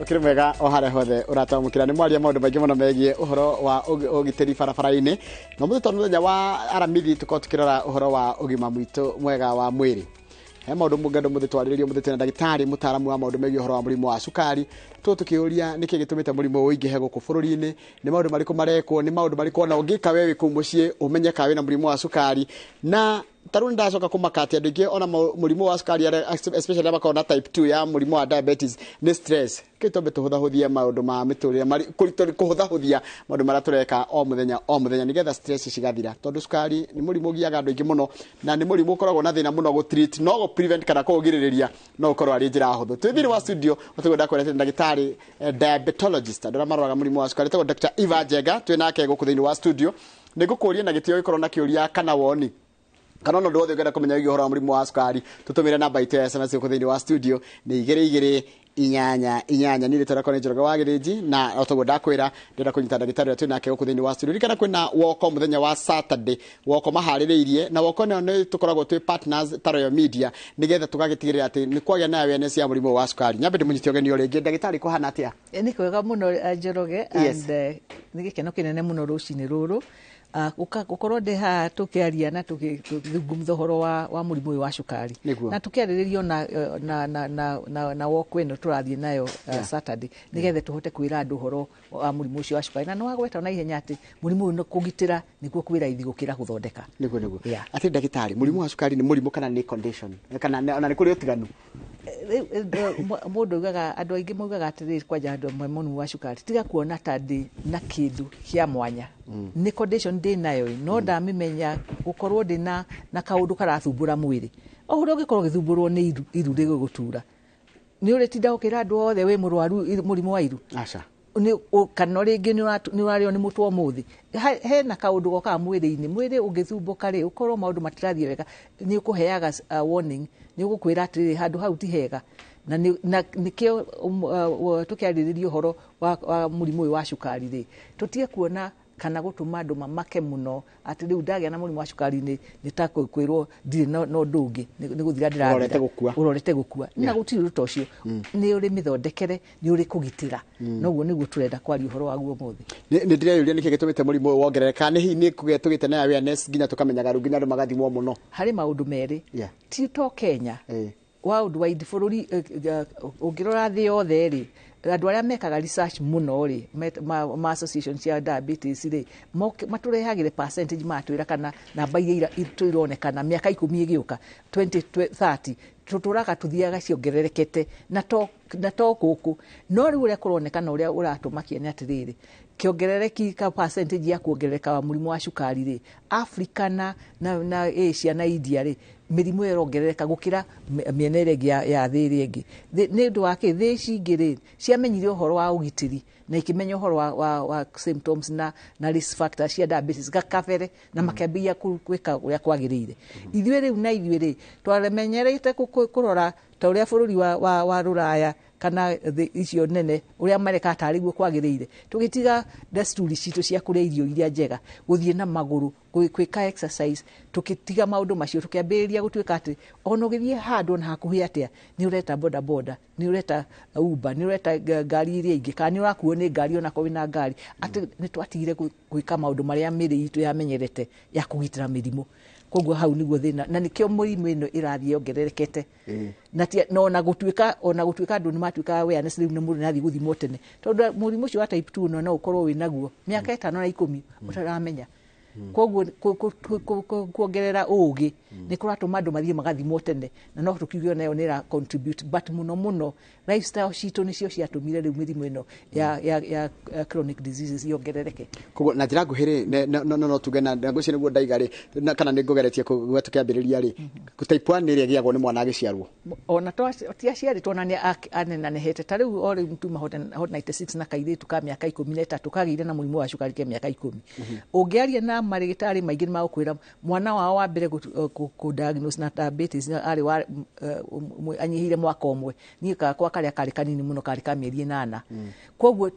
Ũkĩrĩ mwega o harĩa hothe ũratwamũkĩra. Nĩ mwaria maũndũ maingĩ mũno megiĩ ũhoro wa ũgitĩri barabara-inĩ, na ũmũthĩ tondũ mũthenya wa Aramithi tũkorwo tũkĩrora ũhoro wa ũgima mwitũ mwega wa mwĩrĩ. He maũndũ mũngendo mũthĩ twarĩrĩrio mũthĩ twĩna ndagĩtarĩ mũtaaramu wa maũndũ megiĩ ũhoro wa mũrimũ wa cukari. Tũ tũkĩũria nĩkĩ gĩtũmĩte mũrimũ ũyũ ũingĩhe gũkũ bũrũri-inĩ, nĩ maũndũ marĩkũ marekwo, nĩ maũndũ marĩkũ ona ũngĩka we wĩ kũu mũciĩ ũmenye kana wĩna mũrimũ wa cukari. Na ta rĩu nĩndacoka kũmaka atĩ andũ aingĩ ona mũrimũ wa cukari arĩa, especially arĩa makoragwo na type 2 ya mũrimũ wa diabetes, nĩ stress. Kĩ twambe tũhũthahũthie maũndũ ma mĩtũrĩre, kũhũthahũthia maũndũ marĩa tũreka o mũthenya o mũthenya nĩgetha stress cigathira, tondũ cukari nĩ mũrimũ ũgiaga andũ aingĩ mũno na nĩ mũrimũ ũkoragwo na thĩna mũno gũ treat, no gũ prevent kana kũũgirĩrĩria no ũkorwo arĩ njĩra hũthũ. Twĩ thĩinĩ wa studio tũgwenda kwĩra atĩ ndagĩtarĩ, diabetologist, andũ arĩa maroraga mũrimũ wa cukari, etagwo Dr. Eva Njenga, twĩ nake gũkũ thĩinĩ wa studio. Nĩ ngũkũria na gĩtĩo gĩkorwo na kĩũria kana woni kana ona ũndũ wothe ũngĩenda kũmenya wĩgiĩ ũhoro wa mũrimũ wa cukari, tũtũmĩre namba itũ ya SMS gũkũ thĩinĩ wa studio nĩ 2288. Niĩ rĩtwa rĩakwa nĩ Njoroge wa Gĩthĩnji, na o toguo ndakwĩra ndĩrenda kũnyita ndagĩtarĩ ũrĩa twĩ nake gũkũ thĩinĩ wa studio. Ririkana kwĩna woko mũthenya wa Saturday, woko maharĩrĩirie, na woko nayo nĩ tũkoragwo twĩ partners ta Royal Media nĩgetha tũgagĩtigĩrĩra atĩ nĩ kwagĩa na awareness ya mũrimũ wa cukari. Nyambe ndĩmũnyite ũgeni o rĩngĩ. Ndagĩtarĩ, kũhana atĩa? Nĩ kwega mũno, Njoroge, and nĩ gĩkeno kĩnene mũno rũcinĩ rũrũ gũkorwo ndĩ haha tũkĩaria na tũgĩthungumutha ũhoro wa mũrimũ ũyũ wa cukari na tũkĩarĩrĩrio na walk ĩno tũrathiĩ nayo Saturday nĩgetha tũhote kwĩra andũ ũhoro wa mũrimũ ũcio wa cukari. Na nĩ wagweta na ihenya atĩ mũrimũ ũyũ kũgitĩra nĩkuo kwĩ raithi gũkĩra gũthondeka. Nĩguo. Atĩ ndagĩtarĩ, mũrimũ wa cukari nĩ mũrimũ kana nĩ condition, kana ona nĩ kũrĩ ũtiganu? Rĩu, mũndũ augaga, andũ aingĩ maugaga atĩrĩrĩ, kwanja andũ amwe mũrimũ wa cukari, tiga kuona ta ndĩ na kĩndũ kĩa mwanya, nĩ condition ndĩ nayo ĩ, no ndamĩmenya gũkorwo ndĩ na kaũndũ karathumbũra mwĩrĩ. O ũrĩa ũngĩkorwo ũgĩthumbũrwo nĩ iru, iru rĩgũgũtura, nĩ ũrĩtinda ũkĩra andũ othe wĩ mũrwaru mũrimũ wa iru? Aca. Kana rĩngĩ nĩ ũrarĩo nĩ mũtwe ũmũthĩ. Hena kaũndũ gokaga mwĩrĩ-inĩ. Mwĩrĩ ũngĩthumbũka rĩ, ũkorwo maũndũ matirathiĩ wega, nĩ ũkũheaga warning, nĩ ũgũkwĩra atĩrĩrĩ, handũ hau ti hega. Na nĩkĩo tũkĩarĩrĩria ũhoro wa mũrimũ ũyũ wa cukari rĩ, tũtige kuona kana gũtũma andũ mamake mũno atĩ rĩu ndagĩa na mũrimũ wa cukari nĩ ta kwĩrwo ndirĩ na ũndũ ũngĩ, nĩ gũthira ndĩrathira. Ũrorete gũkua. Ũrorete gũkua. Na gũtirĩ ũndũ ta ũcio. Nĩ ũrĩ mĩthondekere, nĩ ũrĩ kũgitĩra. Noguo nĩguo tũrenda kwaria ũhoro waguo ũmũthĩ. Nĩ ndĩreyũria nĩkĩ gĩtũmĩte mũrimũ ũyũ wongerereka. Nĩ hihi nĩ kũgĩa tũgĩte na awareness nginya tũkamenyaga rĩu nginya andũ magathimwo mũno? Harĩ maũndũ merĩ. Ti to Kenya. Worldwide bũrũri, ũngĩrora thĩ yothe rĩ, andũ arĩa mekaga research mũno rĩ, ma association cia diabetes rĩ, matũrehagĩre percentage, matwĩra kana namba iria ironekana mĩaka 10 ĩgĩũka, 2030, tũtũraga tũthiaga ciongererekete, na to gũkũ. No rĩu ũrĩa kũronekana, ũrĩa ũratũmakia nĩ atĩrĩrĩ, kĩongerereki ka percentage ya kuongerereka wa mũrimũ wa cukari rĩ, Africa na Asia na India rĩ, mĩrimũ ĩyo ĩrongerereka gũkĩra mĩena ĩrĩa ĩngĩ ya thĩ ĩrĩa ĩngĩ. Nĩ ũndũ wa kĩ? Thĩ ici ingĩ rĩ, ciamenyire ũhoro wa ũgitĩri na ikĩmenya ũhoro wa symptoms na risk factors cia diabetes kabere na makĩambĩrĩria gwĩka ũrĩa kwagĩrĩire. Ithuĩ rĩu na ithuĩ rĩ, twamenyerete kũrora ta ũrĩa bũrũri wa Rũraya kana thĩ icio nene ũrĩa mareka tarĩ guo kwagĩrĩire, tũgĩtiga desturi citũ cia kũrĩa irio iria njega, gũthiĩ na magũrũ, gwĩka exercise, tũkĩtiga maũndũ macio, tũkĩambĩrĩria gũtuĩka atĩ ona ũgĩthiĩ handũ ona hakuhĩ atĩa, nĩ ũreta boda boda, nĩ ũreta Uber, nĩ ũreta ngari iria ingĩ, kana nĩ ũrakuo nĩ ngari onakorwo wĩna ngari, atĩ nĩ twatigire gwĩka maũndũ marĩa mĩrĩ itũ yamenyerete ya kũgitĩra mĩrimũ. Koguo hau nĩguo thĩna, na nĩkĩo mĩrimũ ĩno ĩrathiĩ yongererekete. Na ona gũtuĩka andũ nĩ matuĩka awareness rĩu, nĩ mũndũ nĩathiĩ gũthimwo tene, tondũ mũrimũ ũcio wa type 2 no ũkorwo wĩ naguo mĩaka 5 na 10 ũtaramenya. Koguo kuongerera ũgĩ nĩ kũratũma andũ mathiĩ magathimwo tene, na no tũkiuge nayo nĩ ĩra contribute, but mũno mũno lifestyle citũ nĩcio ciatũmire rĩu mĩrimũ ĩno ya chronic diseases yongerereke. Koguo na njĩra nguhĩ rĩ, no tuge na ngwĩciria nĩguo ndaiga rĩ, kana nĩ ngũgeretie kũgwe tũkĩambĩrĩria rĩ, type 1 nĩ ĩrĩa ĩgĩagwo nĩ mwana agĩciarwo. Ona ti aciarĩtwo na nĩ anenanehete. Ta rĩu o rĩu tuma Hot 96 na kairĩtu ka mĩaka 13 kagĩire na mũrimũ wa cukari ke mĩaka 10. Ũngĩaria na marĩgĩtarĩ maingĩ, nĩ magũkwĩra mwana wao wa mbere kũ diagnose na diabetes arĩ wa anyihĩire mwaka ũmwe. Niĩ gakwa karĩa karĩ kanini mũno karĩ ka mĩeri 8. Koguo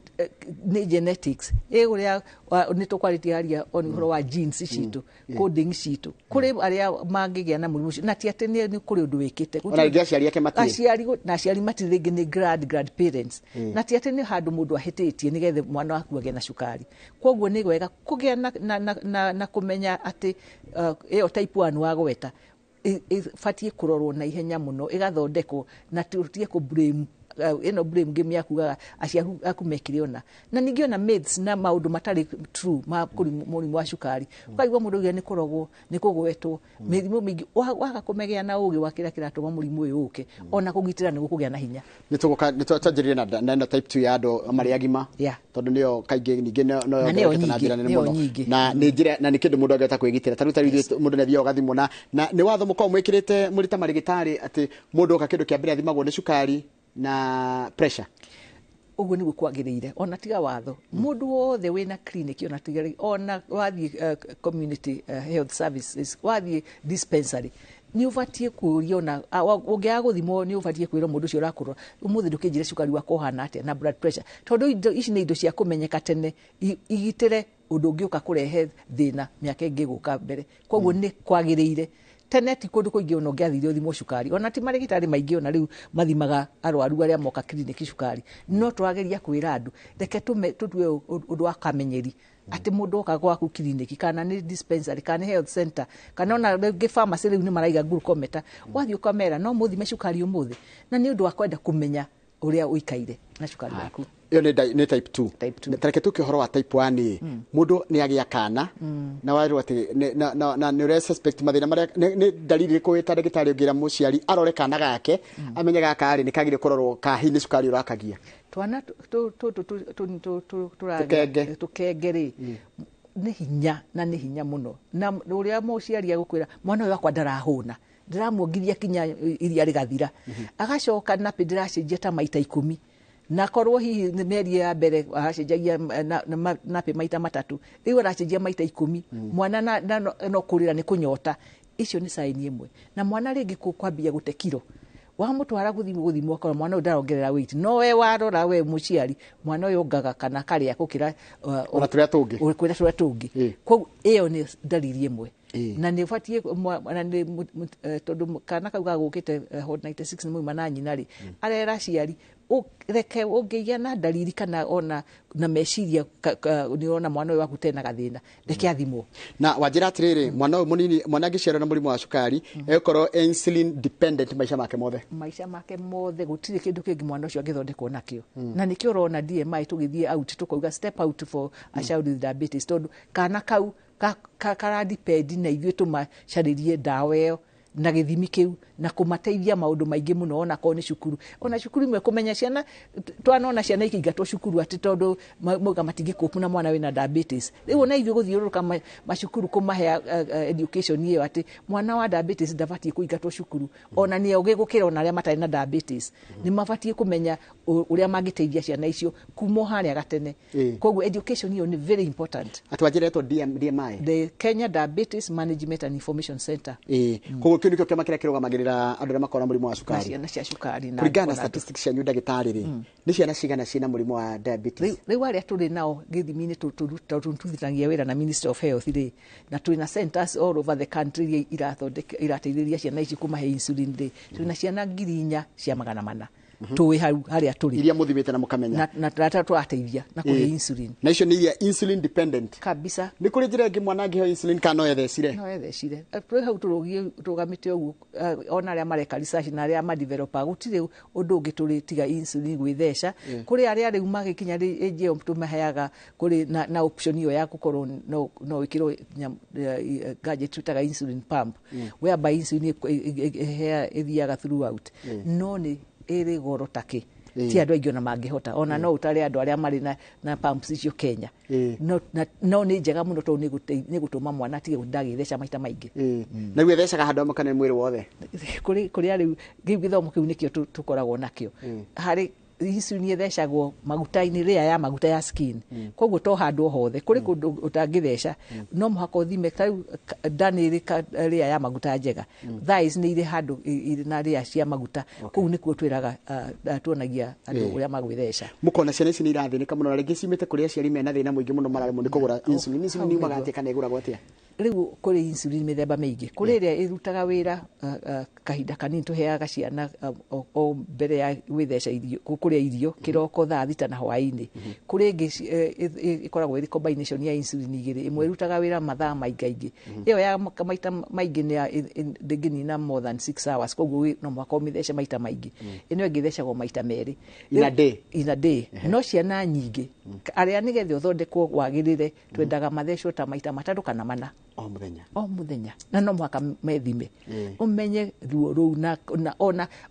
nĩ genetics ĩ ũrĩa nĩ tũkwarĩtie haria on ũhoro wa genes citũ, coding citũ, kũrĩ arĩa mangĩgĩa na mũrimũ ũcio na ti atĩ nĩ kũrĩ ũndũ wĩkĩte. Ona rĩngĩ aciari ake matirĩ. Aciari na aciari matirĩ, rĩngĩ nĩ grandparents, na ti atĩ nĩ handũ mũndũ ahĩtĩtie nĩgetha mwana waku agĩe na cukari. Koguo nĩ wega kũgĩa na kũmenya atĩ ĩyo type 1 wagweta ĩbatiĩ kũrorwo na ihenya mũno, ĩgathondekwo na tũtige kũ blame ĩno blame game ya kugaga aciari aku mekire ona. Na ningĩ ona myths na maũndũ matarĩ true ma mũrimũ wa cukari, ũkaigua mũndũ auga nĩ kũrogwo, nĩ kũgwetwo mĩrimũ mĩingĩ. Waga kũmegĩa na ũgĩ wa kĩrĩa kĩratũma mũrimũ ũyũ ũke, ona kũgitĩra nĩ gũkũgĩa na hinya. Nĩ tũgũka nĩ twanjĩrĩrie na ĩno type 2 ya andũ marĩ agima, tondũ nĩyo kaingĩ ningĩ no Na nĩyo yongererekete na njĩra nene nyingĩ, nĩyo mũno. nyingĩ. Na nĩ njĩra na nĩ kĩndũ mũndũ angĩhota kwĩgitĩra. Ta rĩu mũndũ nĩ athiaga ũgathimwo na nĩ watho mũkoragwo mwĩkĩrĩte mũrĩ ta marĩgĩtarĩ atĩ mũndũ oka kĩndũ kĩa mbere athimagwo nĩ cukari na pressure. Ũguo nĩguo kwagĩrĩire. Ona tiga watho, mũndũ wothe wĩna clinic, ona tiga ona wathiĩ community health services, wathiĩ dispensary, nĩ ũbatiĩ kũũria, ona ũngĩaga gũthimwo nĩ ũbatiĩ kwĩrwo mũndũ ũcio ũrakũrora, ũmũthĩ ndũkĩnjĩre cukari wakwa ũhana atĩa na blood pressure, tondũ indo ici nĩ indo cia kũmenyeka tene, igitĩre ũndũ ũngĩũka kũrehe thĩna mĩaka ĩngĩ gũka mbere. Koguo nĩ kwagĩrĩire tene, ti kũndũ kũingĩ ona ũngĩathire ũthimwo cukari, ona ti marĩgĩtarĩ maingĩ ona rĩu mathimaga arwaru arĩa moka kiriniki cukari. No tũrageria kwĩra andũ, reke tũtue ũndũ wa kamenyeri atĩ mũndũ oka gwaku kiriniki, kana nĩ dispensary, kana nĩ health center, kana ona rĩngĩ pharmacy, rĩu nĩ maraiga glucometer, wathiĩ ũkamera no mũthime cukari ũmũthĩ, na nĩ ũndũ wa kwenda kũmenya ũrĩa ũikaire na cukari waku. Ĩyo nĩ type 2. Type 2. Ta reke tũke ũhoro wa type 1 ĩ, mũndũ nĩ agĩa kana na warwo atĩ na nĩ ũre suspect mathĩna marĩa nĩ dalili ĩrĩkũ wĩ ta ndagĩtarĩ ũngĩra mũciari arore kana gake amenye gaka rĩ nĩ kagire kũrorwo ka hihi nĩ cukari ũrakagia? Twana Tũkenge. Tũkenge rĩ, nĩ hinya na nĩ hinya mũno, na ũrĩa mũciari agũkwĩra mwana ũyũ wakwa ndarahũna, ndĩramuongithia kinya iria rĩgathira, agacoka nappy ndĩracenjia ta maita 10, na korwo hihi nĩ mĩeri ya mbere aracenjagia nappy maita 3, rĩu aracenjia maita 10, mwana no kũrĩra nĩ kũnyota. Icio nĩ sign ĩmwe. Na mwana rĩngĩ kwambia gũte kiro, wamũtwara gũthimwo akora mwana ũyũ ndarongerera weight, no we warora we mũciari mwana ũyũ ongaga kana karĩa gũkĩra ona tũrĩa tũngĩ. Gũkĩra tũrĩa tũngĩ. Koguo ĩyo nĩ dalili ĩmwe. Na nĩ ũbatiĩ na nĩ tondũ kana kau gagũkĩte Hot 96 nĩ mauma na nyina rĩ, arera aciari reke ũngĩgĩa na dalili kana ona na meciria nĩ ũrona mwana ũyũ waku tena gathĩna, reke athimwo. Na wanjĩra atĩrĩrĩ, mwana ũyũ mũnini, mwana angĩciarwo na mũrimũ wa cukari egũkorwo insulin dependent maica make mothe. Maica make mothe, gũtirĩ kĩndũ kĩngĩ mwana ũcio angĩthondekwo nakĩo. Na nĩkĩo ũrona DMI tũgĩthiĩ out tũkauga step out for a child with diabetes, tondũ kana kau karadepend na ithuĩ tũmacarĩrie ndawa ĩyo na gĩthimi kĩu na kũmateithia maũndũ maingĩ mũno, ona korwo nĩ cukuru. Ona cukuru imwe kũmenya ciana, twanona ciana ikĩingatwo cukuru atĩ tondũ mauga matingĩkũpu na mwana wĩna diabetes. Rĩu ona ithuĩ gũthiũrũrũka macukuru kũmahe education ĩyo atĩ mwana wa diabetes ndabatiĩ kũingatwo cukuru, ona nĩ ogĩ gũkĩra ona arĩa matarĩ na diabetes. Nĩ mabatiĩ kũmenya ũrĩa mangĩteithia ciana icio kuma o harĩa gatene. Koguo education ĩyo nĩ very important. Atĩ wanjĩra ĩtwo DMI? The Kenya Diabetes Management and Information Center. Koguo kĩu nĩkĩo kĩama kĩrĩa kĩrũgamagĩrĩra andũ arĩa makoragwo na mũrimũ wa cukari. Ciana cia cukari na kũringana na statistics cianyu ndagĩtarĩ rĩ, nĩ ciana cigana ciĩna mũrimũ wa diabetes? Rĩu arĩa tũrĩ nao gĩthimi-inĩ tũrutithanagia wĩra na Ministry of Health rĩ, na twĩ na centers all over the country iria irateithĩrĩria ciana ici kũmahe insulin rĩ, twĩ na ciana 4,400 tũĩ hau harĩa tũrĩ, iria mũthimĩte na mũkamenya na tũrateithia na kũhe insulin. Na icio nĩ iria insulin dependent kabisa. Nĩ kũrĩ njĩra ĩngĩ mwana angĩheo insulin kana no ethecire? No ethecire. Twĩ hau tũrũgamĩte ũguo, ona arĩa mareka research na arĩa madevelopa, gũtirĩ ũndũ ũngĩ tũrĩ tiga insulin gwĩtheca. Kũrĩ arĩa rĩu magĩkinya age ĩyo tũmaheaga kũrĩ na option ĩyo ya gũkorwo no ĩkĩrwo gadget twĩtaga insulin pump, whereby insulin ĩthiaga throughout. No nĩ ĩrĩ goro take, ti andũ aingĩ ona mangĩhota, ona no ũtare andũ arĩa marĩ na pumps icio Kenya. No nĩ njega mũno tondũ nĩ gũtũma mwana atige gũtinda agĩtheca maita maingĩ. Na rĩu ĩthecaga handũ hamwe kana mwĩrĩ wothe? Kũrĩa rĩu gĩthomo kĩu nĩkĩo tũkoragwo nakĩo. Harĩ Insulin ĩthecagwo maguta-inĩ, rĩa ya maguta ya skin. Koguo to handũ o hothe, kũrĩ kũndũ ũtangĩtheca, no mũhaka ũthime. Ta rĩu nda nĩ ĩrĩ rĩa ya maguta njega, thighs nĩ irĩ handũ irĩ na rĩa cia maguta. Kũu nĩkuo twĩraga, tuonagia andũ ũrĩa magwĩtheca. Mũkona ciana ici nĩ irathĩnĩka mũno, na rĩngĩ ciumĩte kũrĩ aciari mena thĩna mũingĩ mũno, mararemwo nĩ kũgũra insulin. Insulin Hau yumaga nĩguo. atĩa, kana ĩgũragwo atĩa? Rĩu kũrĩ insulin mĩthemba mĩingĩ. Kũrĩ ĩrĩa ĩrutaga wĩra kahinda kanini, tũheaga ciana o mbere ya gwĩtheca irio, kũrĩa irio kĩroko thaa 6 na hwaĩ-inĩ. Kũrĩ ĩngĩ ĩkoragwo ĩrĩ combination ya insulin igĩrĩ, ĩmwe ĩrutaga wĩra mathaa maingaingĩ. Ĩyo ya maita maingĩ nĩ ndĩngĩnina more than 6 hours, koguo no mũhaka ũmĩthece maita maingĩ. Ĩno ĩngĩ ĩthecagwo maita merĩ. In a day? In a day. No ciana nyingĩ arĩa nĩgetha ũthondekwo wagĩrĩre, twendaga mathecwo ta maita matatũ kana mana. O mũthenya? O mũthenya, na no mũhaka methime, ũmenye ruo rũu na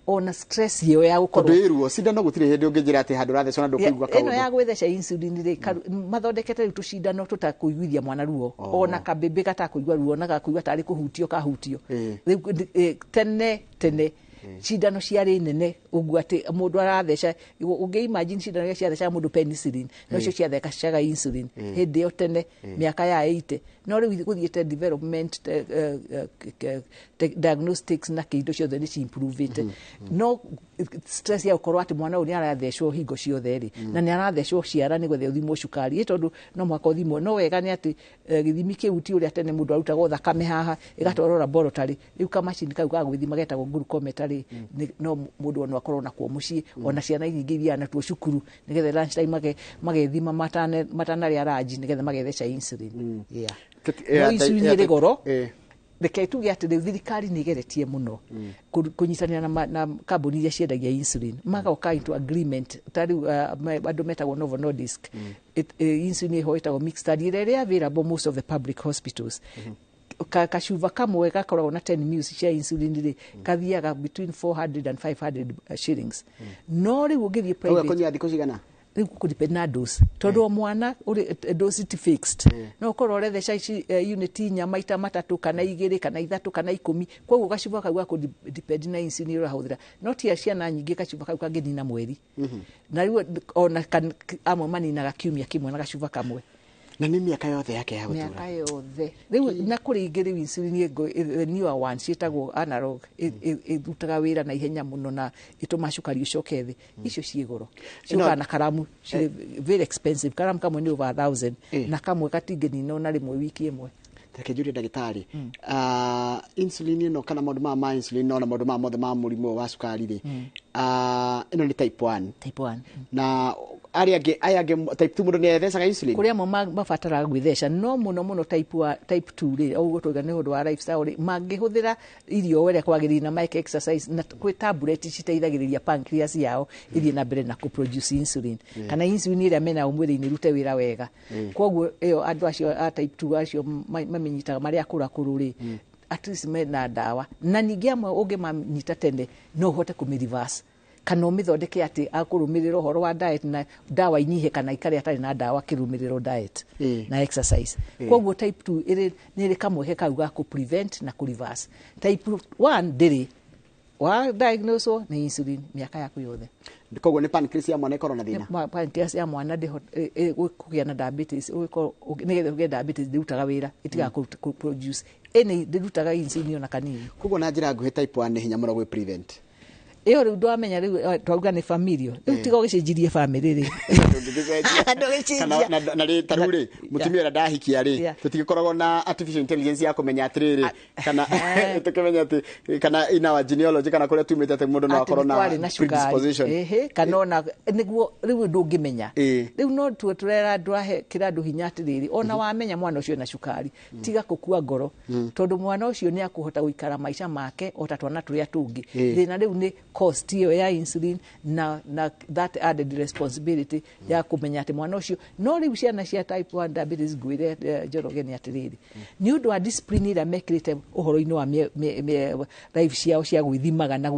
ona stress ĩyo ya Tondũ gũkorwo ĩ ruo cindano, gũtirĩ hĩndĩ ũngĩnjĩra atĩ handũ ũrathecwo na ndũkũigua Ĩno ya kaũndũ. gwĩtheca insulin rĩ, mathondekete rĩu tũcindano tũtakũiguithia mwana ruo, ona kabĩmbĩ gatakũigua ruo, na gakũigua tarĩ kũhutio kahutio. Rĩu tene tene cindano ciarĩ nene ũguo atĩ mũndũ aratheca, ũngĩ imagine cindano iria ciathecaga mũndũ penicillin nocio ciathecaga insulin hĩndĩ ĩyo tene, mĩaka ya 80. No rĩu gũthiĩte development, diagnostics na kĩindo ciothe nĩ ciimprovĩte, no stress ya gũkorwo atĩ mwana ũyũ nĩ arathecwo hingo ciothe rĩ, na nĩ arathecwo ciara nĩgetha ũthimwo cukari, ĩ tondũ no mũhaka ũthimwo. No wega nĩ atĩ gĩthimi kĩu ti ũrĩa tene mũndũ arutagwo thakame haha ĩgatwarwo laboratory. Rĩu kamacini kau ga gwĩthima getagwo glucometer rĩ, no mũndũ no akorwo nakuo mũciĩ. Ona ciana nyingĩ ithiaga natuo cukuru nĩgetha lunch time magethima matanarĩa ranji, nĩgetha magetheca insulin. Yeah. No insulin ĩrĩ goro. Reke tuge atĩ rĩu thirikari nĩ ĩgeretie mũno kũnyitanĩra na kambuni iria ciendagia insulin, magoka into agreement. Ta rĩu andũ metagwo Novo Nordisk. Insulin ĩho ĩtagwo Mixtard, ĩrĩa ĩrĩ available most of the public hospitals. Kacuba kamwe gakoragwo na 10 mils cia insulin rĩ, kathiaga between 400 and 500 shillings. No rĩu ũngĩthiĩ private, Ũgakũnyua thikũ cigana? Rĩu kũdepend na dose, tondũ o mwana ũrĩ dose ti fixed. No ũkorwo ũretheca ici unit 4 maita matatũ, kana 2, kana 3, kana 10. Koguo gacuba kau gakũ depend na insulin ĩrĩa ũrahũthĩra. No ti ciana nyingĩ gacuba kau kangĩnina mweri, na rĩu ona amwe maninaga kiumia kĩmwe na gacuba kamwe. Na nĩ mĩaka yothe yake ya gũtũra? Mĩaka yothe. Rĩu na kũrĩ ingĩ, rĩu insulin the newer one ciĩtagwo analog, ĩrutaga wĩra na ihenya mũno na ĩtũmaga cukari ũcoke thĩ. Icio ciĩ goro, ciũkaga na karamu cirĩ very expensive. Karamu kamwe nĩ over 1,000, na kamwe gatingĩnina ona rĩmwe wiki ĩmwe. Reke njũrie ndagĩtarĩ. Insulin ĩno, kana maũndũ maya ma insulin, no na maũndũ maya mothe ma mũrimũ wa cukari rĩ, ĩno nĩ type 1? Type 1. Na arĩa angĩ, aya angĩ type 2, mũndũ nĩ ethecaga insulin? Kũrĩ amwe mabataraga gwĩtheca, no mũno mũno type 2 rĩ, o ũguo twauga nĩ ũndũ wa lifestyle rĩ, mangĩhũthĩra irio ũrĩa kwagĩrĩire na meke exercise, na kwĩ tablet citeithagĩrĩria pancreas yao ĩthiĩ na mbere na kũ-produce insulin, kana insulin ĩrĩa menayo mwĩrĩ-inĩ ĩrute wĩra wega. Koguo ĩyo andũ acio a type 2 acio mamĩnyitaga marĩ akũrũ akũrũ rĩ, at least mena ndawa. Na ningĩ amwe ũngĩmanyita tene, no ũhote kũmĩ-reverse, kana ũmĩthondeke atĩ akũrũmĩrĩra ũhoro wa diet na ndawa inyihe, kana ikare atarĩ na ndawa akĩrũmĩrĩrwo diet na exercise. Koguo type 2 ĩrĩ nĩ ĩrĩ kamweke kau ga kũ prevent na kũ reverse. Type 1 ndĩrĩ. Wa diagnose nĩ insulin mĩaka yaku yothe. Koguo nĩ pancreas ya mwana ĩkorwo na thĩna? Pancreas ya mwana kũgĩa na diabetes, nĩgetha ũgĩe diabetes ndĩrutaga wĩra, ĩtigaga kũ produce any, ndĩrutaga insulin ona kanini. Koguo na njĩra nguhĩ, type 1 nĩ hinya mũno gwĩ prevent? Ĩyo rĩu ndwamenya, rĩu twauga nĩ familia, rĩu tiga ũgĩcenjirie family rĩ. Ndũgĩcenjia. Kana na rĩ, ta rĩu rĩ, mũtumia ũrĩa ndahikia rĩ, tũtigĩkoragwo na artificial intelligence ya kũmenya atĩrĩrĩ, kana tũkĩmenya atĩ kana in our genealogy, kana kũrĩa tumĩte, atĩ mũndũ no atĩ akorwo nĩ na kwarĩ na cukari predisposition. Ĩhĩ, kana ona nĩguo rĩu ndũngĩmenya. Rĩu no tuo tũrera ndũrahe kĩra andũ hinya atĩrĩrĩ, ona wamenya mwana ũcio ena cukari, tiga kũkua ngoro, tondũ mwana ũcio nĩ akũhota gũikara maica make o ta twana tũrĩa tũngĩ. Thĩna rĩu nĩ cost ĩyo ya insulin na that added responsibility ya kũmenya atĩ mwana ũcio. No rĩu ciana cia type 1 diabetes, ngwĩre Njoroge, nĩ atĩrĩrĩ, nĩ ũndũ wa discipline ĩrĩa mekĩrĩte ũhoro-inĩ wa life ciao cia gwĩthimaga na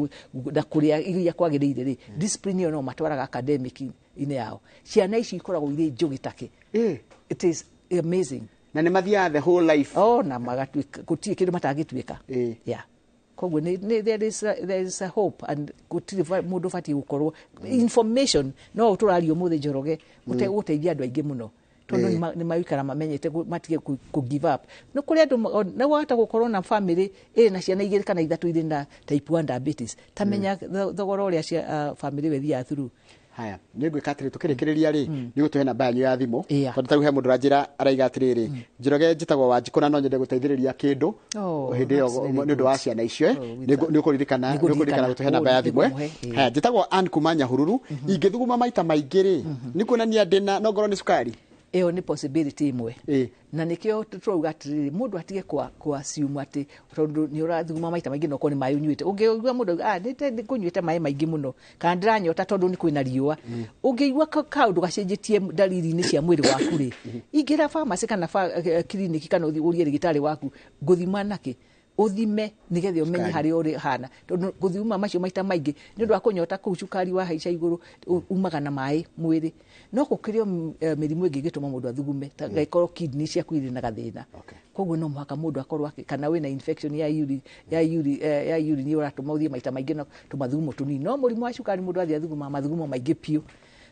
kũrĩa iria kwagĩrĩire rĩ, discipline ĩyo no matwaraga academic-inĩ yao. Ciana ici ikoragwo irĩ njũgĩ take. It is amazing. Na nĩ mathiaga the whole life? Oh, na magatuĩka gũtirĩ kĩndũ matangĩtuĩka. Yeah. Koguo there is a hope and gũtirĩ mũndũ ũbatiĩ gũkorwo information no tũraria ũmũthĩ, Njoroge, gũteithia andũ aingĩ mũno tondũ nĩ maikara mamenyete matige kũ give up. Nĩ kũrĩ andũ nĩ wahota gũkorwo na family ĩrĩ na ciana igĩrĩ kana ithatũ irĩ na type 1 diabetes, ta menya thogora ũrĩa family ĩyo ĩthiaga through. Haya, nä ngwä ka atä rä tå kä rä kä rä ria rä nä gå tå he namba yanyu ya thimå, Yeah. tondå tarä u he må ndå ranjä araiga atä rä rä, "Njoroge, njätagwo Wanjikå na no nyende gå teithä rä ria kä ndå Oh, hä ndä ä yo that's very nä å ndå wa good. ciana icio." Oh, Nä å kå ririkana Nĩ nä å kå ririkana gå tå he namba ya thimå. Nĩngũmũhe, ĩĩ. Haya, njätagwo Ann kuma Nyahururu, ingä thuguma maita maingä rä nä kuonania ndä na no ngorwo nä cukari? Ĩyo nĩ possibility ĩmwe. Na nĩkĩo tũrauga atĩrĩrĩ, mũndũ atige kwa assume atĩ tondũ nĩ ũrathuguma maita maingĩ no korwo nĩ maĩ ũnyuĩte. Ũngĩigua mũndũ auga, "Ah, nĩ ngũnyuĩte maĩ maingĩ mũno," kana "Ndĩranyota tondũ nĩ kwĩna riũa," ũngĩigua kaũndũ gacenjetie ndariri-inĩ cia mwĩrĩ waku rĩ, ingĩra pharmacy kana kiriniki kana ũthiĩ ũrie ndagĩtarĩ waku, "Ngũthima nakĩ?" Ũthime nĩgetha ũmenye Cukari. harĩa ũrĩ hana, tondũ gũthima macio maita maingĩ nĩ ũndũ wa kũnyota kũu, cukari wahaica igũrũ umaga na maĩ mwĩrĩ. No gũkĩrĩ o mĩrimũ ĩngĩ ĩngĩtũma mũndũ athugume, ta angĩkorwo kidney ciaku irĩ na gathĩna. Koguo no mũhaka mũndũ akorwo kana wĩna infection ya urine ũratũma ũthiĩ maita maingĩ na tũmathugumo tũnini, no mũrimũ wa cukari mũndũ athiĩ athugumaga mathugumo maingĩ biũ,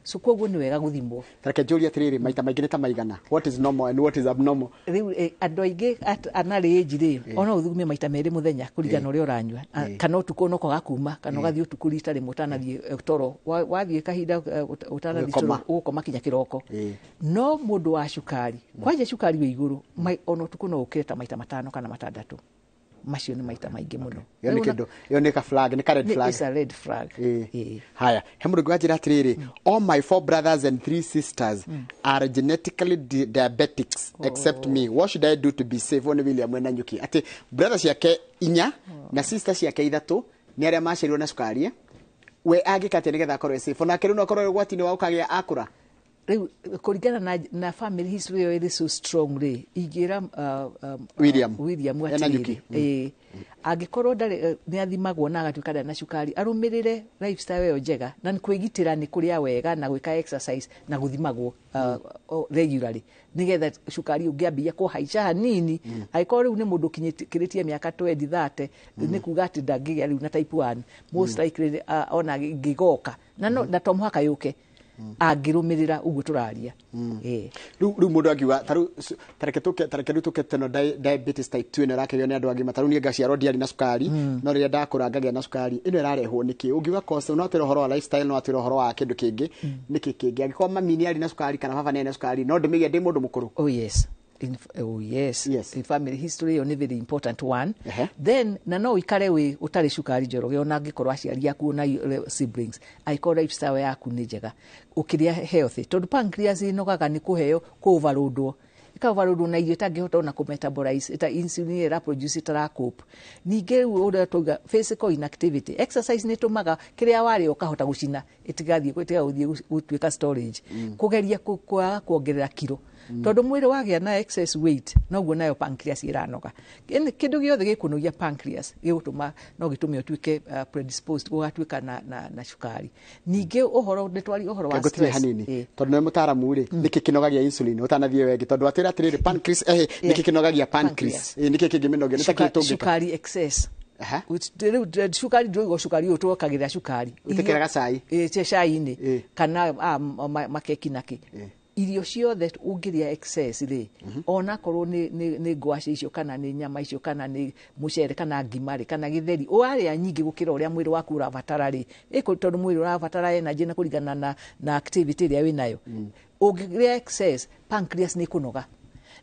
so koguo nĩ wega gũthimwo. Reke njå rie atä rä rä, maita maingä nä ta maigana? What is normal and what is abnormal? Rĩu andũ aingĩ ana rĩnji rĩ, ona ũthugume maita merĩ mũthenya kũringana na ũrĩa ũranyua. Kana ũtukũ no kwaga kuma, kana ũgathiĩ ũtukũ rita rĩmwe ũtanathiĩ toro. Wathiĩ kahinda ũtanathiĩ toro, Ũgĩkoma. ũgũkoma kinya kĩroko. No mũndũ wa cukari, kwanja cukari wĩ igũrũ, ona ũtukũ no ũkĩre ta maita 5 kana 6. Macio nĩ maita maingĩ mũno. Ĩyo nä kä ndå, ä yo nä ka flag, nä ka red flag. It's a red flag. Ĩĩ. Haya, he mũndũ ũngĩ wanjĩra atĩrĩrĩ, "All my four brothers and three sisters are genetically diabetics except me. What should I do to be safe?" Ũyũ nĩ William wena nyuki, atĩ brother ciake inya na sister ciake ithatũ nĩ arĩa maciarirwo na cukari, eh? We angĩka atĩa nĩgetha akorwo e safe, onake rĩu no akorwo e ũgwati-inĩ wa gũkagĩa akũra? Rĩu kũringana na family history ĩyo ĩrĩ so strong rĩ, ingĩra William. William Ena atĩrĩrĩ, nyuki. Ĩĩ, angĩkorwo ndarĩ nĩ athimagwo na agatuĩka ndarĩ na cukari, arũmĩrĩre lifestyle ĩyo njega na nĩ kwĩgitĩra nĩ kũrĩa wega na gwĩka exercise na gũthimagwo regularly, nĩgetha cukari ũngĩambia kũhaica hanini, angĩkorwo rĩu nĩ mũndũ ũkinyĩtie mĩaka 20 30, nĩ kuga atĩ ndangĩgĩa rĩu na type 1 most likely, ona ĩngĩgoka na, no, na to mũhaka yũke angĩrũmĩrĩra ũguo tũraria. Ĩĩ. Rĩu mũndũ angiuga tarĩu tareke tũke, tareke rĩu tũke teno diabetes type 2 ĩno ĩrakĩgio nĩ andũ agima. Tarĩu niĩ ngaciarwo ndiarĩ na cukari, no rĩrĩa ndakũra ngagĩa na cukari. Ĩno ĩrarehwo nĩkĩ? Ũngiuga cause, no atwĩre ũhoro wa lifestyle, no atwĩre ũhoro wa kĩndũ kĩngĩ, nĩkĩ kĩngĩ? Angĩkorwo mami nĩ arĩ na cukari kana baba nĩ arĩ na cukari, no ndĩmĩgĩe ndĩ mũndũ mũkũrũ? Oh yes. Oh yes. In family history ĩyo nĩ very important one. Then na no ũikare wĩ ũtarĩ cukari, Njoroge, ona angĩkorwo aciari aku na siblings, angĩkorwo lifestyle yaku nĩ njega, ũkĩrĩa healthy, tondũ pancreas ĩnogaga nĩ kũheo kũ overloadwo, ĩka-overloadwo na irio ĩtangĩhota ona kũ metabolize, ĩta insulin ĩrĩa ĩraproduce ĩtaracope. Ningĩ rĩu ũrĩa twauga, physical inactivity, exercise nĩ ĩtũmaga kĩrĩa warĩa ũkahota gũcina, ĩtigathiĩ ĩtiga gũthiĩ gũtuĩka storage. Kũgeria kwaga kuongerera kiro, tondũ mwĩrĩ wagĩa na excess weight noguo nayo pancreas ĩranoga. Kĩndũ gĩothe gĩkũnogia pancreas gĩgũtũma, no gĩtũme ũtuĩke predisposed gũgatuĩka na cukari. Ningĩ ũhoro nĩ twari ũhoro wa ngũtinie stress. hanini, tondũ nĩwe mũtaaramu rĩ, nĩkĩ kĩnogagia insulin? Ũtanathiĩ wengĩ, tondũ atwĩra atĩrĩrĩ, pancreas, nĩkĩ kĩnogagia pancreas? Nĩkĩ kĩngĩmĩnogia? Nĩ ta kĩ tũngĩka? Cukari excess. Rĩu cukari, ndũigua cukari ũyũ twokagĩrĩra cukari. Wĩtĩkĩraga cai. Ĩĩ, cai-inĩ kana makeki nakĩ. Irio ciothe ũngĩrĩa excess rĩ, onakorwo nĩ ngwacĩ icio kana nĩ nyama icio kana nĩ mũcere kana ngima rĩ kana gĩtheri, warĩa nyingĩ gũkĩra ũrĩa mwĩrĩ waku ũrabatara rĩ, tondũ mwĩrĩ ũrabatara energy na kũringana na activity ĩrĩa wĩnayo, ũngĩrĩa excess pancreas nĩ ĩkũnoga.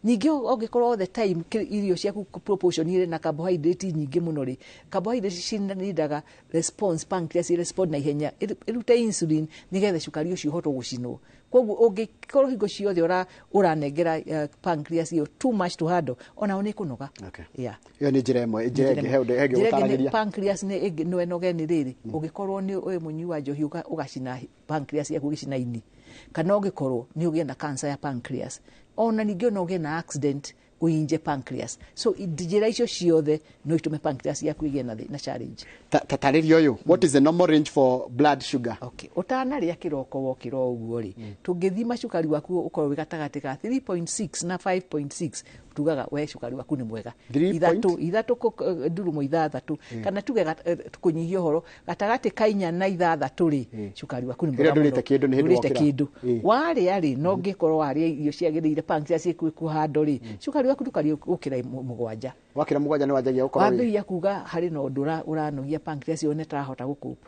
Ningĩ ũngĩkorwo all the time irio ciaku proportion irĩ na carbohydrate nyingĩ mũno rĩ, carbohydrate cinindaga response, pancreas respond na ihenya ĩrute insulin nĩgetha cukari ũcio ũhote gũcinwo. Koguo ũngĩkorwo hingo ciothe ũranengera pancreas ĩyo too much to handle, onao nĩ ĩkũnoga. Yeah. Ĩyo nĩ njĩra ĩmwe. Njĩra ĩngĩ, he ũndũ he ĩngĩ Njĩra ĩngĩ nĩ gũtaragĩria? Pancreas nĩ ĩngĩ no ĩnoge nĩ rĩrĩ, ũngĩkorwo nĩ ũyũ mũnyui wa njohi, ũgacina pancreas yaku, ũgĩcina ini, kana ũngĩkorwo nĩ ũgĩe na cancer ya pancreas, ona ningĩ ona ũgĩe na accident ũinje pancreas. So njĩra icio ciothe no itũme pancreas yaku ĩgĩe na challenge. Tarĩria ũyũ, what is the normal range for blood sugar? Okay. Ũtanarĩa kĩroko, wokĩra o ũguo rĩ, tũngĩthima cukari waku ũkorwo wĩ gatagatĩ ka 3.6 na 5.6. Tugaga we cukari waku nĩ mwega. Three point? Ithatũ, ithatũ ndurumo ithathatũ, kana tuge kũnyihia ũhoro gatagatĩ ka 4 na 6 rĩ, cukari waku nĩ mwega Rĩrĩa ndũrĩte mũno. kĩndũ nĩ hĩndĩ Ndũrĩte wokĩra. kĩndũ. Warĩa rĩ, no ngĩkorwo warĩa irio ciagĩrĩire, pancreas ĩkwĩ handũ rĩ, cukari waku ndũkarĩ gũkĩra 7. Wakĩra 7 nĩ wanjagia gũkorwo wĩ Wambĩrĩria kuga harĩ na ũndũ ũranogia pancreas yone tarahota gũcope.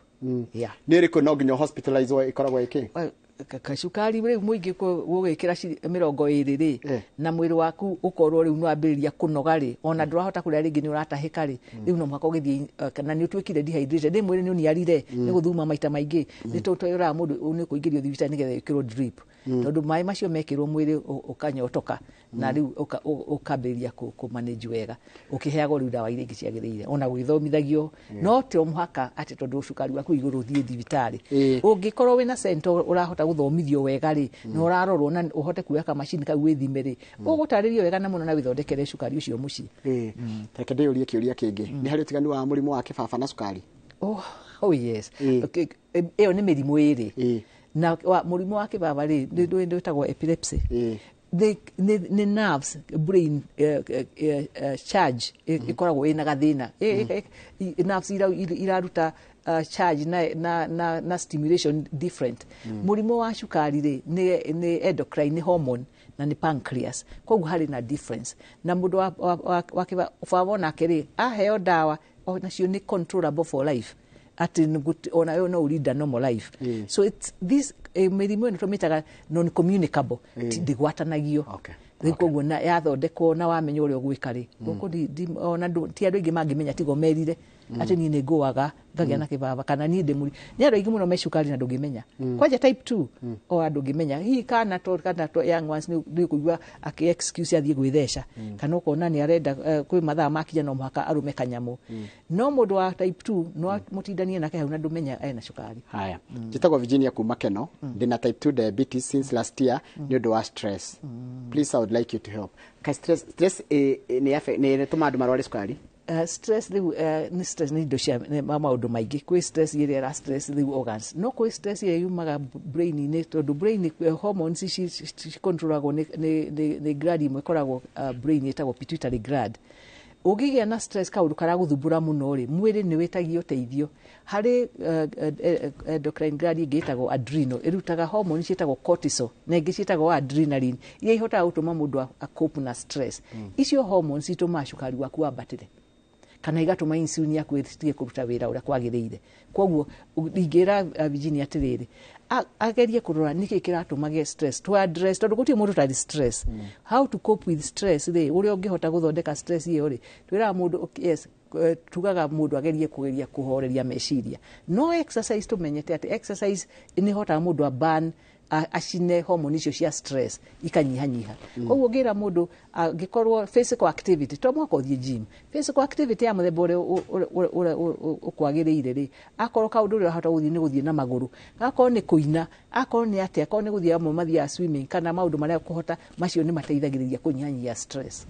Yeah. Nĩ ĩrĩkũ no nginya hospitalize ĩkoragwo ĩkĩ? Kacukari rĩu mũingĩ gũgĩkĩra 20 rĩ, na mwĩrĩ waku ũkorwo rĩu nĩwambĩrĩria kũnoga rĩ, ona ndũrahota kũrĩa rĩngĩ, nĩ ũratahĩka rĩ, rĩu no mũhaka ũgĩthiĩ, kana nĩ ũtuĩkire dehydrated, rĩ, mwĩrĩ nĩ ũniarire nĩ gũthuma maita maingĩ, nĩ tũraga mũndũ nĩ kũingĩrio thibitarĩ nĩgetha ĩkĩrwo drip, tondũ maĩ macio mekĩrwo mwĩrĩ ũkanyotoka na rĩu ũkambĩrĩria kũ manage wega ũkĩheagwo rĩu ndawa iria ingĩ ciagĩrĩire, ona gũgĩthomithagio. No to mũhaka atĩ tondũ cukari waku igũrũ ũthiĩ thibitarĩ. Ũngĩkorwo wĩna center ũrahota gũthomithio wega rĩ, na ũrarorwo na ũhote kuoya kamacini kau wĩthime rĩ, ũgũtarĩrio wega na mũno na wĩthondekere cukari ũcio mũciĩ. Reke ndĩyũrie kĩũria kĩngĩ. Nĩ harĩ ũtiganu wa mũrimũ wa kĩbaba na cukari? Oh yes. Okay, ĩyo nĩ mĩrimũ ĩrĩ. Na mũrimũ wa kĩbaba rĩ, nĩ wĩtagwo epilepsy. Nĩ nerves, brain charge ĩkoragwo ĩna gathĩna. Nerves iraruta charge na stimulation different. Mũrimũ wa cukari rĩ, nĩ endocrine, nĩ hormone na nĩ pancreas, koguo harĩ na difference. Na mũndũ wa kĩbaba onake rĩ, aheo ndawa onacio nĩ controllable for life, atĩ ona yo no ũrinda normal life. So it's this, mĩrimũ ĩno tũmĩtaga non communicable, ndĩgwatanagio. Rĩu koguo na yathondekwo na wamenya ũrĩa ũgwĩka rĩ, gũkũ ona ti andũ aingĩ mangĩmenya, tigo merire atĩ niĩ nĩ ngũaga ngagĩa na kĩbaba, kana niĩ ndĩ mũri nĩ andũ aingĩ mũno me cukari na ndũngĩmenya, kwanja type 2 o andũ ndũngĩmenya hihi kana to young ones nĩ kũigua akĩ excuse athiĩ gwĩtheca, kana ũkona nĩ arenda, kwĩ mathaa makinya no mũhaka arũme kanyamũ. No mũndũ wa type 2 no mũtindanie nake hau na ndũmenya ena cukari. Haya, njĩtagwo Virginia kuma Keno, ndĩna type 2 diabetes since last year nĩ ũndũ wa stress. Please, I would like you to help. Ka stress nĩ ĩtũmaga andũ marware cukari? Stress rĩu, nĩ stress nĩ indo cia nĩ maũndũ maingĩ. Kwĩ stress ĩrĩa ĩra stress rĩu organs, no kwĩ stress ĩrĩa yumaga brain-inĩ, tondũ brain, hormones ici cicontrolagwo nĩ gland ĩmwe ĩkoragwo brain ĩtagwo pituitary gland. Ũngĩgĩa na stress, kaũndũ karagũthumbũra mũno rĩ, mwĩrĩ nĩ wĩtagia ũteithio harĩ endocrine gland ĩngĩ ĩtagwo adrenal, ĩrutaga hormone ciĩtagwo cortisol na ĩngĩ ciĩtagwo adrenaline, iria ihotaga gũtũma mũndũ a cope na stress. Icio hormones itũmaga cukari waku wambatĩre kana igatũma insulin yaku ĩtige kũruta wĩra ũrĩa kwagĩrĩire. Koguo ingĩra Virginia atĩrĩrĩ, agerie kũrora nĩkĩ kĩratũma gĩe stress, to address, tondũ gũtirĩ mũndũ ũtarĩ stress. How to cope with stress rĩ, ũrĩa ũngĩhota gũthondeka stress ĩyo rĩ, twĩraga mũndũ yes, tugaga mũndũ agerie kũgeria kũhoreria meciria. No exercise, tũmenyete atĩ exercise nĩ ĩhotaga mũndũ a burn, acine hormone icio cia stress ikanyihanyiha. Koguo ngĩra mũndũ angĩkorwo physical activity, to mũhaka ũthiĩ gym, physical activity ya mũthemba ũrĩa ũkwagĩrĩire rĩ, akorwo kaũndũ ũrĩa ũrahota gũthiĩ nĩ gũthiĩ na magũrũ, akorwo nĩ kũina, akorwo nĩ atĩa, akorwo nĩ gũthiĩ, amwe mathiaga swimming, kana maũndũ marĩa ũkũhota, macio nĩ mateithagĩrĩria kũnyihanyihia stress.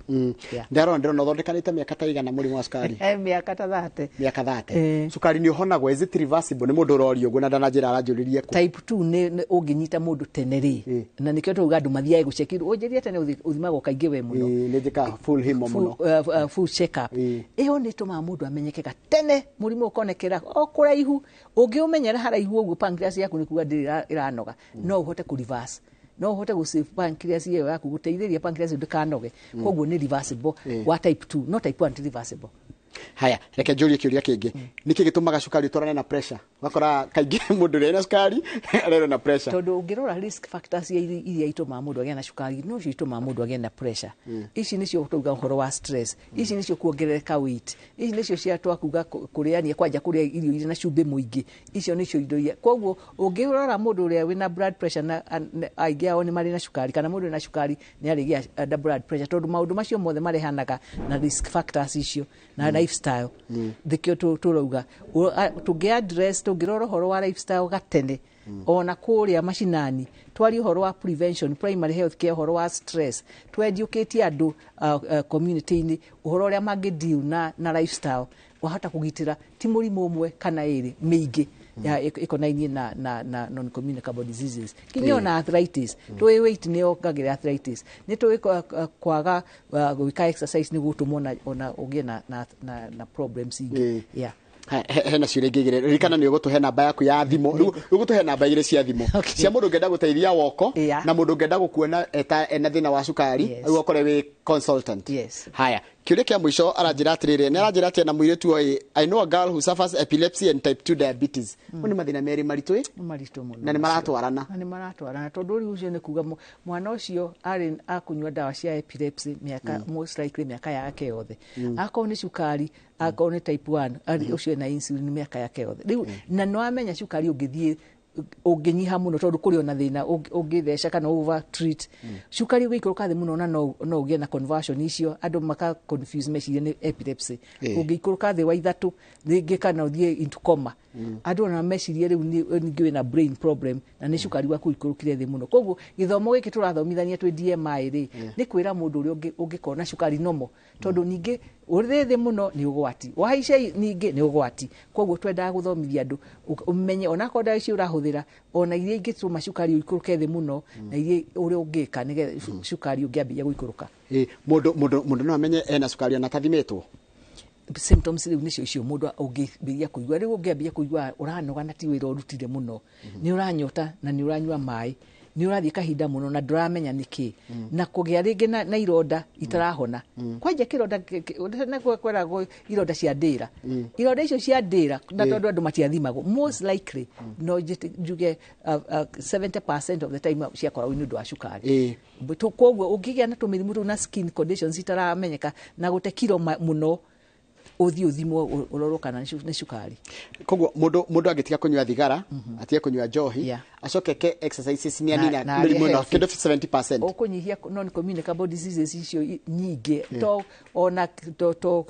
Yeah. Ndarona ndĩrona ũthondekanĩte mĩaka ta igana mũrimũ wa cukari. Mĩaka ta 30. Mĩaka 30. Cukari nĩ ũhonagwo? Is it reversible? Nĩ mũndũ ũrorio ũguo na ndananjĩra aranjũririe kũ. Type 2 nĩ ũngĩnyita mũndũ tene rĩ, na nĩkĩo tũrauga andũ mathiage gũcheki, ũnjĩrie tene, ũthimagwo kaingĩ we mũno. Ĩĩ, nĩ njĩkaga full himo mũno. Full check up. Ĩyo nĩ ĩtũmaga mũndũ amenyeke gatene, mũrimũ ũkonekera o kũraihu. Ũngĩũmenyera haraihu ũguo, pancreas yaku nĩ kuga ndĩrĩ ĩranoga, no ũhote kũ reverse, no ũhote gũ save pancreas ĩyo yaku, gũteithĩrĩria pancreas ĩyo ndĩkanoge. Koguo nĩ reversible wa type 2, no type 1 ti reversible. Haya, reke njũrie kĩũria kĩngĩ. Nĩkĩ gĩtũmaga cukari ũtwarane na pressure? Ũgakora kaingĩ mũndũ ũrĩa wĩna cukari arerwo na pressure. Tondũ ũngĩrora risk factors iria itũmaga mũndũ agĩe na cukari nocio itũmaga mũndũ agĩe na pressure. Ici nĩcio tauga ũhoro wa stress, ici nĩcio kuongerereka weight, ici nĩcio cia twakuga kũrĩania, kwanja kũrĩa irio irĩ na cumbĩ mũingĩ, icio nĩcio indo iria. Koguo ũngĩrora mũndũ ũrĩa wĩna blood pressure na aingĩ ao nĩ marĩ na cukari, kana mũndũ wĩna cukari nĩ arĩgĩa na blood pressure, tondũ maũndũ macio mothe marehanaga na risk factors icio na lifestyle. Nĩkĩo tũrauga tũngĩ address, tũngĩrora ũhoro wa lifestyle gatene, ona kũrĩa macinani twarie ũhoro wa prevention, primary health care, ũhoro wa stress, tweducate andũ community-inĩ ũhoro ũrĩa mangĩ deal na lifestyle, wahota kũgitĩra ti mũrimũ ũmwe kana ĩrĩ mĩingĩ. ya ĩkonainie na non communicable diseases, kinya ona arthritis. Tũĩ weight nĩ yongagĩrĩra arthritis, nĩ tũĩ kwaga gwĩka exercise nĩ gũtũma ona ũgĩe na problems ingĩ. Yeah. Hena ciũria ingĩ igĩrĩ. Ririkana nĩ ũgũtũhe namba yaku ya thimũ. Rĩu ũgũtũhe namba igĩrĩ cia thimũ cia mũndũ ũngĩenda gũteithia woko na mũndũ ũngĩenda gũkuona ena thĩna wa cukari, rĩu ũkore wĩ consultant. Yes. Haya, kĩũria kĩa mũico, aranjĩra atĩrĩrĩ, nĩ aranjĩra atĩ ena mũirĩtu oĩ, "I know a girl who suffers epilepsy and type 2 diabetes." Mau nĩ mathĩna merĩ maritũ ĩ. Nĩ maritũ mũno. Na nĩ maratwarana. Na nĩ maratwarana, tondũ rĩu ũcio nĩ kuga mwana ũcio arĩ akũnyua ndawa cia epilepsy mĩaka, most likely mĩaka yake yothe. Akorwo nĩ cukari, akorwo nĩ type 1, arĩ ũcio ena insulin mĩaka yake yothe rĩu. Na nĩ wamenya cukari ũngĩthiĩ ũngĩnyiha mũno, tondũ kũrĩ ona thĩna ũngĩtheca kana over treat cukari, ũgĩikũrũka thĩ mũno, na no ũgĩe na conversion icio, andũ maka confuse, mecirie nĩ epilepsy. Ũngĩikũrũka thĩ wa 3 rĩngĩ kana ũthiĩ into coma, andũ ona mecirie rĩu ningĩ wĩna brain problem, na nĩ cukari waku ũikũrũkire thĩ mũno. Koguo gĩthomo gĩkĩ tũrathomithania twĩ DMI rĩ, nĩ kwĩra mũndũ ũrĩa ũngĩkorwo na cukari nomo, tondũ ningĩ ũrĩ thĩ mũno nĩ ũgwati, wahaica ningĩ nĩ ũgwati. Koguo twendaga gũthomithia andũ ũmenye onakorwo ndawa icio ũrahũthĩra, ona iria ingĩtũma cukari ũikũrũke thĩ mũno, na iria ũrĩa ũngĩka nĩgetha cukari ũngĩambĩrĩria gũikũrũka. Mũndũ no amenye ena cukari ona atathimĩtwo? Symptoms rĩu nĩcio icio mũndũ ũngĩambĩrĩria kũigua. Rĩu ũngĩambĩrĩria kũigua ũranoga na ti wĩra ũrutire mũno, nĩ ũranyota na nĩ ũranyua maĩ, nĩ ũrathiĩ kahinda mũno na ndũramenya nĩkĩ, na kũgĩa rĩngĩ na ironda itarahona, kwanja kĩronda nĩkuo kwĩragwo ironda cia ndĩra, ironda icio cia ndĩra, na tondũ andũ matiathimagwo, most likely no njuge 70% of the time ciakoragwo nĩ ũndũ wa cukari. Koguo ũngĩgĩa na tũmĩrimũ tũu na skin conditions itaramenyeka na gũte kiro mũno, ũthiĩ ũthimwo, ũrorwo kana nĩ cukari. Koguo mũndũ angĩtiga kũnyua thigara, atige kũnyua njohi, acoke eke exercises, nĩ anina na mĩrimũ ĩno arĩe healthy. kĩndũ 70%. Ũkũnyihia non communicable diseases icio nyingĩ, to ona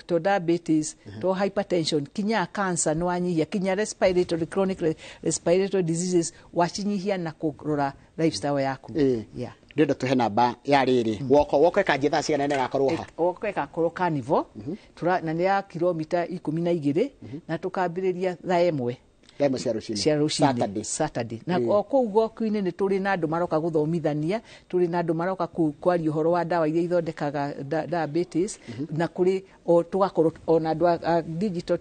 to diabetes, to hypertension, kinya cancer nĩ wanyihia, kinya respiratory, chronic respiratory diseases wacinyihia na kũrora lifestyle yaku. Yeah. Ndĩrenda tũhe namba ya rĩrĩ woko ĩkanjia thaa cigana na ĩgakorwo ha? Woko ĩgakorwo carnival. Na nĩ ya kilomita 12, na tũkambĩrĩria thaa 1 thaa 1 cia rũcinĩ. Cia rũcinĩ. Saturday. Saturday. Na o kũu goku-inĩ nĩ tũrĩ na andũ maroka gũthomithania, tũrĩ na andũ maroka kwaria ũhoro wa ndawa iria ithondekaga diabetes, na kũrĩ o tũgakorwo ona andũ a digital,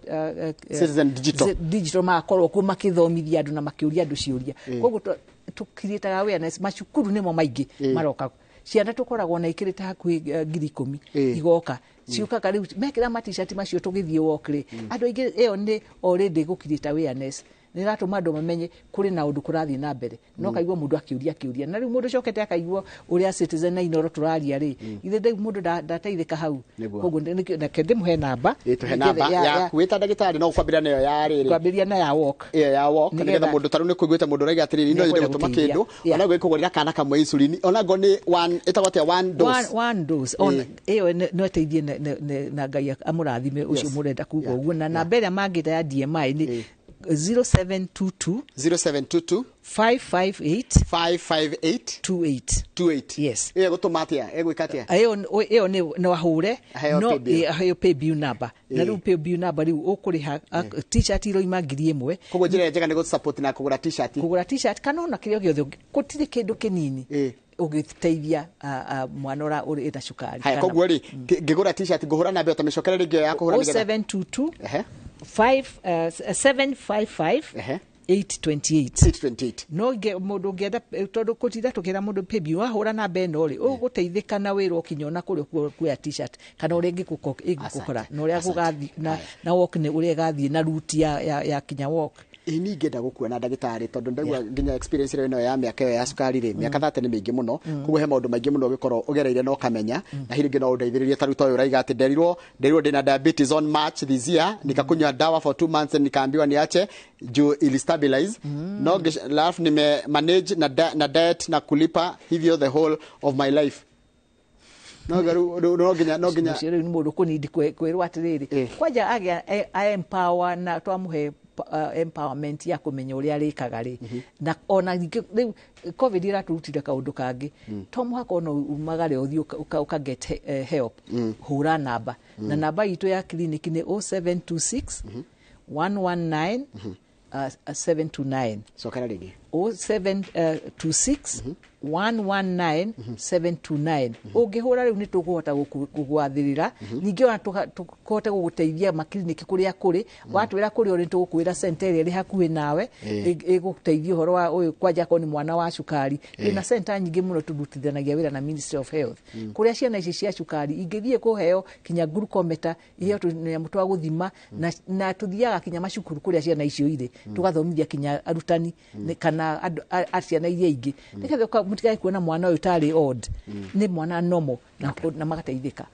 Citizen Digital. Digital magakorwo kuo makĩthomithia andũ na makĩũria andũ ciũria. Koguo tũkirĩtaga awareness. Macukuru nĩmo maingĩ maroka, ciana tũkoragwo na ikĩrĩte hakuhĩ 10,000 igoka, ciũkaga rĩu mekĩra matishati macio tũgĩthiĩ walk rĩ, andũ aingĩ. Ĩyo nĩ already gũkirĩta awareness, nĩ ĩratũma andũ mamenye kũrĩ na ũndũ kũrathiĩ na mbere, no kaigua mũndũ akĩũria kĩũria, na rĩu mũndũ cokete akaigua ũrĩa Citizen na Inoro tũraria rĩ, ithe rĩu mũndũ ndateithĩka hau. Koguo reke ndĩmũhe namba. Tũhe namba yaku wĩta ndagĩtarĩ, no kwambĩrĩria nayo ya rĩrĩ. Kwambĩrĩria na ya walk. Ĩyo ya walk, nĩgetha mũndũ tarĩu nĩ kũiguĩte mũndũ ũrauga atĩrĩrĩ, no nyende Nĩekwenda gũtũma gũteithia. kĩndũ, ona gwĩkũgũrĩra kana kamwe insulin, ona ngo nĩ one, ĩtagwo atĩa, one dose. One dose. Ona ĩyo no ĩteithie na Ngai amũrathime ũcio mũrenda kuga ũguo. Na namba ĩrĩa mangĩta ya DMI nĩ 0722 0722 558 558 28. 28. Yes. Ĩyo ĩgũtũma atĩa, ĩgwĩka atĩa? Ĩyo nĩ no ahũre. Aheo no paybill. Aheo paybill number, na rĩu paybill number rĩu ũkũrĩha t-shirt iroima 1000. Koguo njĩra ĩrĩa njega nĩ gũ-support na kũgũra t-shirt. Kũgũra t-shirt kana ona kĩrĩa gĩothe, gũtirĩ kĩndũ kĩnini ũgĩteithia mwana ũrĩa ũrĩ na cukari. Haya, koguo rĩ, ngĩgũra t-shirt ngũhũra namba ĩyo, ta mĩcokere rĩngĩ ĩyo ya kũhũra nĩgetha 0722 5 755 828. 828. No mũndũ ũngĩenda, tondũ kũtinda tũkĩra mũndũ paybill, wahũra namba ĩno rĩ, ũgũteithĩka na wĩra ũkinya ona kũrĩa kuoya t-shirt kana ũrĩa ĩngĩgũkora na ũrĩa gũgathiĩ na walk, nĩ ũrĩa ĩgathiĩ na route ya kinya walk. Ĩ niĩ ingĩenda gũkuona ndagĩtarĩ, tondũ ndaigua nginya experience ĩrĩa ĩno ya mĩaka ĩyo ya cukari rĩ, mĩaka 30 nĩ mĩingĩ mũno, koguo he maũndũ maingĩ mũno ũgĩkorwo ũgereire na ũkamenya, na hihi rĩngĩ no ũndeithĩrĩrie. Ta rĩu ta ũyũ ũraiga atĩ nderirwo ndĩna diabetes on March this year, nikakunywa dawa for 2 months and nikaambiwa niache juu ili stabilize, no alafu nime manage na diet na kulipa hivyo the whole of my life. No nginya Ũcio rĩu nĩ mũndũ kũnindi kwĩrwo atĩrĩrĩ, kwanja agĩa a empower na twamũhe empowerment ya kũmenya ũrĩa arĩkaga rĩ. Na ona ningĩ rĩu COVID ĩratũrutire kaũndũ kangĩ, to mũhaka ona umagare ũthiĩ ũka get help. Hũra namba, na namba itũ ya clinic nĩ 0726 119. 729. Cokera rĩngĩ. 0726 119 729. Ũngĩhũra rĩu nĩ tũkũhota gũgwathĩrĩra, ningĩ ona tũhote gũgũteithia makiriniki kũrĩa kũrĩ. Watwĩra kũrĩa ũrĩ, tũgũkwĩra center ĩrĩa ĩrĩ hakuhĩ nawe ĩgũteithia ũhoro wa ũyũ, kwanja akorwo nĩ mwana wa cukari. Twĩna center nyingĩ mũno tũrutithanagia wĩra na Ministry of Health, kũrĩa ciana ici cia cukari ingĩthiĩ kũheo kinya glucometer, iheo tũnyamũ twa gũthima, na tũthiaga kinya macukuru kũrĩa ciana icio irĩ, tũgathomithia kinya arutani kana andũ a ciana iria ingĩ, nĩgetha mũtikae kuona mwana ũyũ tarĩ odd, nĩ mwana normal, na magateithĩka.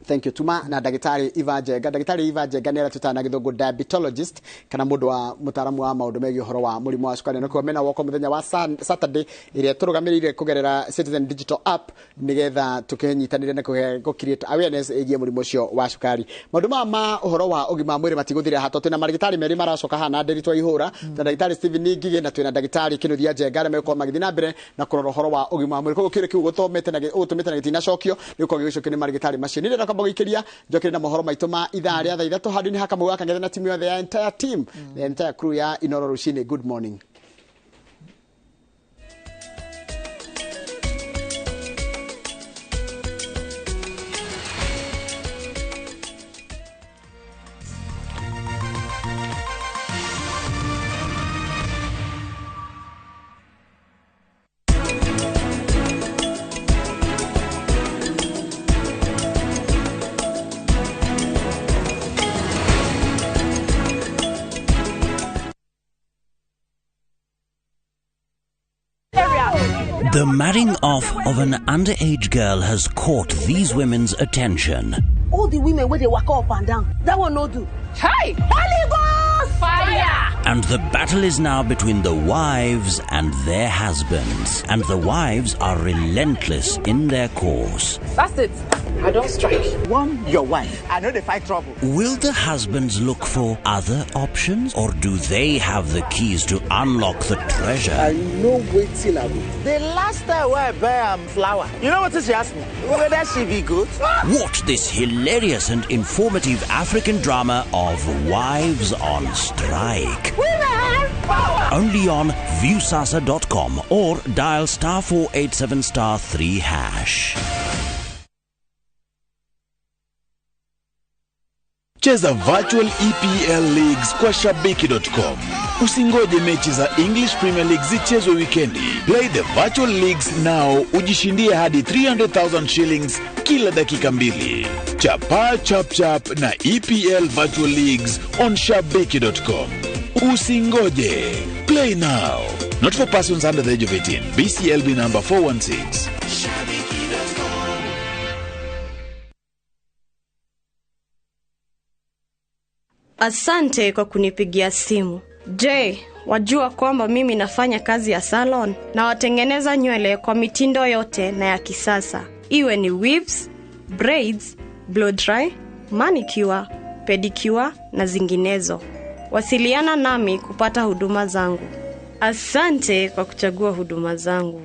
Thank you. Tuma na ndagĩtarĩ Eva Njenga. Ndagĩtarĩ Eva Njenga nĩ aratũtana na gĩthũngũ diabetologist, kana mũndũ wa mũtaaramu wa maũndũ megiĩ ũhoro wa mũrimũ wa cukari. Na nĩkuo mena woko mũthenya wa Saturday ĩrĩa tũrũgamĩrĩire kũgerera Citizen Digital App, nĩgetha tũkĩnyitanĩre na kũ create awareness ĩgiĩ mũrimũ ũcio wa cukari. Maũndũ maya ma ũhoro wa ũgima wa mwĩrĩ matigũthira haha, tondũ twĩna marĩgĩtarĩ merĩ maracoka haha na Nderi twaihũra. Twĩna ndagĩtarĩ Stephen Ngigĩ na twĩna ndagĩtarĩ Kĩnuthia Njenga, arĩa megũkorwo magĩthiĩ na mbere na kũrora ũhoro wa ũgima wa mwĩrĩ. Koguo kĩũria kĩu ũgũthomete na ũgũtũmĩte na gĩtinacokio nĩ gũkorwo gĩgĩcokio nĩ marĩgĩtarĩ macio. Nĩ ndĩrenda kwamba gũikĩria njokere na mohoro maitũ ma ithaa rĩa thaa 3 handũ-inĩ ha Kamau wa Kang'ethe na timu yothe ya entire team, the entire crew ya Inoro Rũcinĩ. Good morning. The marrying off of an underage girl has caught these women's attention. All the women where they walk up and down, that one no do. Hey! Holy Ghost! Fire! And the battle is now between the wives and their husbands. And the wives are relentless in their course. That's it. I don't strike. One, your wife. I know they fight trouble. Will the husbands look for other options, or do they have the keys to unlock the treasure? I know waiting I will. The last time I buy flour, you know what she asked me? Whether she be good? Watch this hilarious and informative African drama of Wives on Strike. Women power! Only on Viusasa.com or dial *487*3#. Cheza virtual EPL leagues kwa shabiki.com. Usingoje mechi za English Premier League zichezwe wikendi. Play the virtual leagues now, ujishindie hadi 300,000 shillings kila dakika 2. Chapa chap chap na EPL virtual leagues on shabiki.com. Usingoje. Play now. Not for persons under the age of 18. BCLB number 416. Asante kwa kunipigia simu. Je, wajua kwamba mimi nafanya kazi ya salon na watengeneza nywele kwa mitindo yote na ya kisasa? Iwe ni weaves, braids, blow dry, manicure, pedicure na zinginezo. Wasiliana nami kupata huduma zangu. Asante kwa kuchagua huduma zangu.